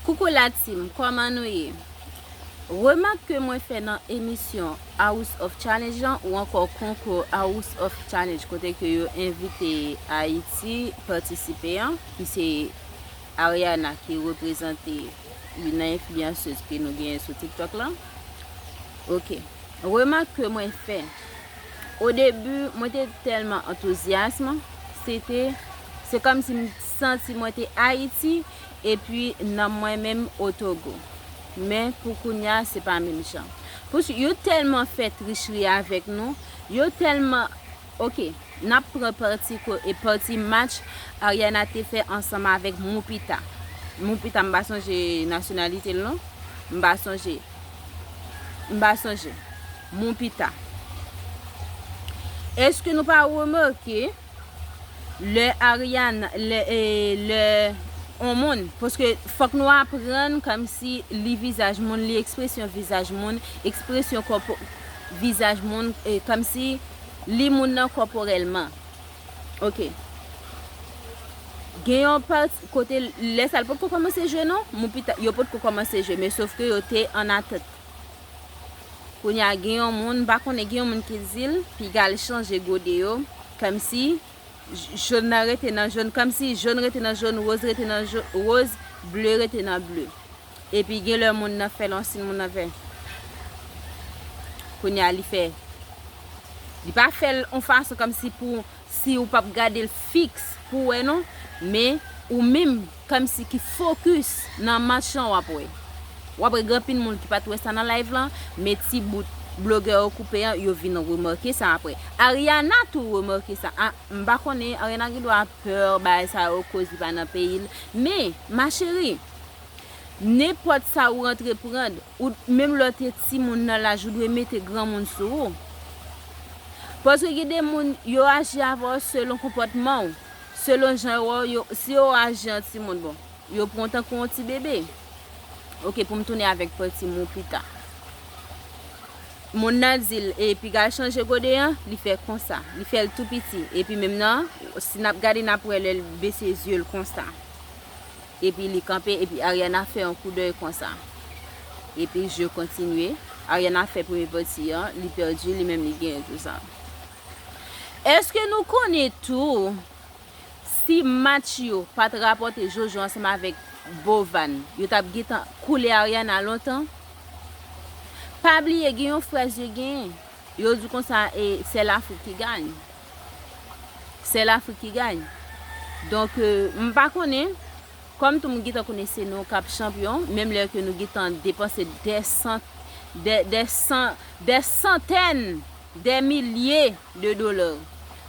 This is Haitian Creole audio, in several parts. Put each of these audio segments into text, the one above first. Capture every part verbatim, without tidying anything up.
Koukou la team, kòman nou ye? Remak ke mwen fè nan emisyon House of Challenge lan ou ankò konkou House of Challenge kote ke yo envite Ayiti patisipe an, ki se Ariana ki reprezante youn nan enfliyansèz ke nou genyen sou TikTok lan. Ok. Remak ke mwen fè. O debi, mwen te tèlman antouzyasm, se te, se kòmsi m santi mwen te Ayiti, epi nanm mwen menm o Togo. Men pou kounya, se pa menm jan. Pou yo tèlman fè trichri avèk nou, yo tèlman, ok, n ap pran pati ko-, e pati match Ariana te fè ansanm avèk Mupita. Mupita, m pa sonje nasyonalite l non. M pa sonje. M pa sonje. Mupita. Èske nou pa remake lè Ariana, lè, e, lè on moun, paske fòk nou aprann kòmsi li vizaj moun, li ekspresyon vizaj moun, ekspresyon kòpo-, vizaj moun, e, kòmsi li moun nan kòporèlman. Ok. Gen yon pati kote lè sa l potko kòmanse jwe non, Mupita, yo potko kòmanse jwe, men sòf ke yo te an atant. Kounye a gen yon moun, m pa konnen, gen yon moun ki di l, piga l chanje gode yo, kòmsi j-, jòn nan rete nan jòn, kòmsi jòn rete nan jòn, wòz rete nan jò-, wòz, ble rete nan ble. Epi gen lè moun nan fè l yon siy, moun nan fè. Kounye a li fè. Li pa fè l yon fason kòmsi pou si ou p ap gade l fiks pou w wè non, men ou menm kòmsi ki fokis nan match lan w ap wè. W ap wè gen anpil moun ki pa t wè sa nan live lan, men ti bout blogè yo koupe an, yo vin remake sa apre. Ariana tou remake sa. A, m pa konnen, Ariana gen dwa pè bagay sa yo koz li pa nan peyi l. Men, ma chérie, nenpòt sa ou antreprann, ou menm lè w te timoun nan laj, ou dwe mete granmoun sou ou. Paske gen de moun, yo aji avè w selon konpòtman w, selon jan yo wè w, yo, si yo aji an timoun, bon, yo pran w tankou yon ti bebe. Ok, pou m tounen avèk pati Mupita. Moun nan di l, e piga l chanje gode an, li fè konsa. Li fè l tou piti. Epi menm nan, si n ap gade, n ap wè lè l bese zye l konsa. Epi li kanpe, epi Ariana fè yon koudèy konsa. Epi je kontinye. Ariana fè premye pati an, li pèdi, li menm li genyen tou sa. Èske nou konnen tou, si match yo pa t rapòte Jojo ansanm avèk Bovan, yo t ap gentan koule Ariana lontan? Pa bliye, gen yon frèz yo genyen. Yo di konsa, e, sè Lafrik ki gany. Sè Lafrik ki gany. Donk, e, m pa konnen, kòm tou m gentan konnen se nou k ap chanpyon, menm lè ke nou gentan depanse dè san, dè, dè san, dè santèn dè milye de dola.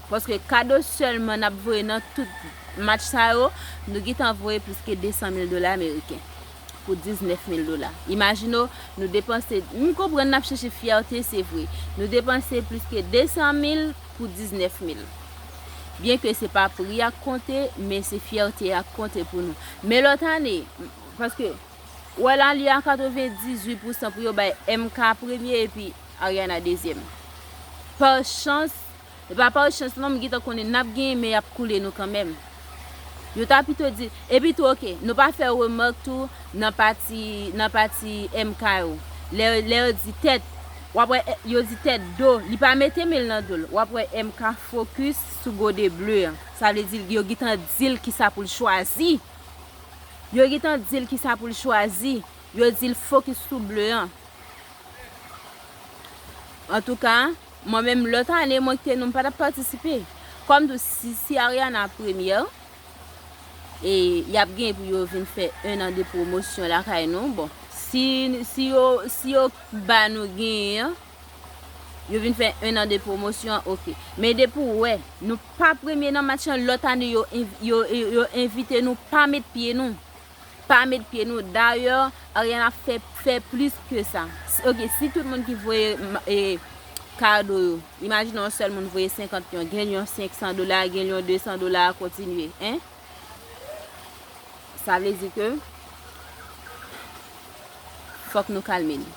Paske kado sèlman n ap voye nan tout match sa yo, nou gentan voye plis ke de san mil dola ameriken pou diznèf mil dola. Imajine w, nou depanse, m konprann n ap chèche fyète, se vre. Nou depanse plis ke de san mil pou diznèf mil. Byen ke se pa pri a k konte, men se fyète a k konte pou nou. Men lòt ane, paske, w wè la li a katrevendizuit pousan pou yo bay M K premye epi Ariana dezyèm. Pa chans, e pa pa chans non, m gentan konnen n ap genyen, men y ap koule nou kanmenm. Yo ta pito di, epi tou, ok, nou pa fè remak tou nan pati, nan pati M K yo. Lè, lè yo di tèt, w ap wè, e, yo di tèt do, li pa mete men l nan do l. W ap wè M K fokis sou gode ble an. Sa vle di, yo gentan di l kisa pou l chwazi. Yo gentan di l kisa pou l chwazi. Yo di l fokis sou ble an. Antouka, mwen menm lòt ane, mwen kite nou, m pa t ap patisipe. Kòm tou, si, si Ariana premyè, e y ap gen pou yo vin fè en an de pwomosyon lakay nou. Bon, si, si yo, si yo ba nou genyen an, yo vin fè en an de pwomosyon an, ok. Men depi w wè, nou pa premye nan match lan, lòt ane yo env-, yo, yo, yo envite nou pa met pye nou. Pa met pye nou. Dayè, Ariana fè, fè plis ke sa. Si, ok, si tout moun ki voye, m, e, kado yo, imajine yon sèl moun voye senkant lyon, gen lyon senk san dola, gen lyon de san dola a kontinye, en? Sa vle di ke fòk nou kalme nou.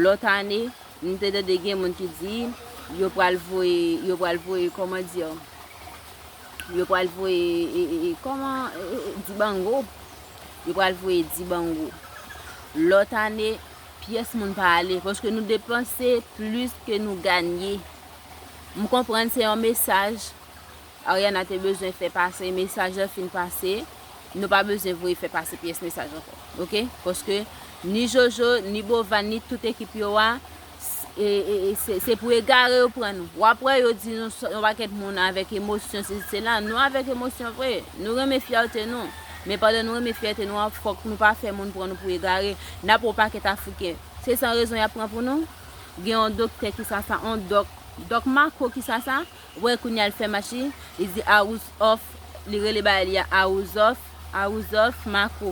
Lòt ane, m te tande gen moun ki di yo pral voye, yo pral voye, kòman di, yo pral voye, e, e, e, kòman, e, e, e, dibango. Yo pral voye dibango. Lòt ane, pyès moun pa ale, paske nou depanse plis ke nou ganye. M konprann se yon mesaj Ariana te bezwen fè pase, mesaj la fin pase, nou pa bezwen voye fè pase pyès mesaj ankò, oke? Paske ni Jojo, ni Bovan, ni tout ekip yo a, s- e, e, e, se, se pou egare yo pran nou. W ap wè yo di nou s- yon pakèt moun avèk emosyon, se, se la, nou avèk emosyon vre, nou renmen fyète nou. Men pandan nou renmen fyète nou an, fòk nou pa fè moun pran nou pou egare. N ap wè yon pakèt Afriken, se san rezon y ap pran pou nou. Gen yon doktè ki sa sa, yon dòk, dòk Mako ki sa sa, wè kounye a l fè mach li, li di House of, li rele bagay li a House of, House of Mako.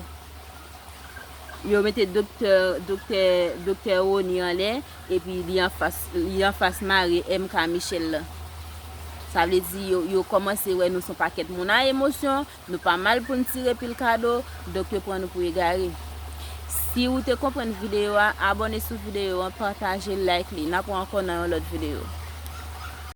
Yo mete doktè, doktè, doktè Rony anlè, epi li anfas, li anfas mari M K Michel la. Sa vle di yo, yo kòmanse wè nou se yon pakèt moun a emosyon, nou pa mal pou n tire pil kado, donk yo pran nou pou egare. Si ou te konprann videyo a, abòne sou videyo an, pataje, like li. N ap wè ankò nan yon lòt videyo.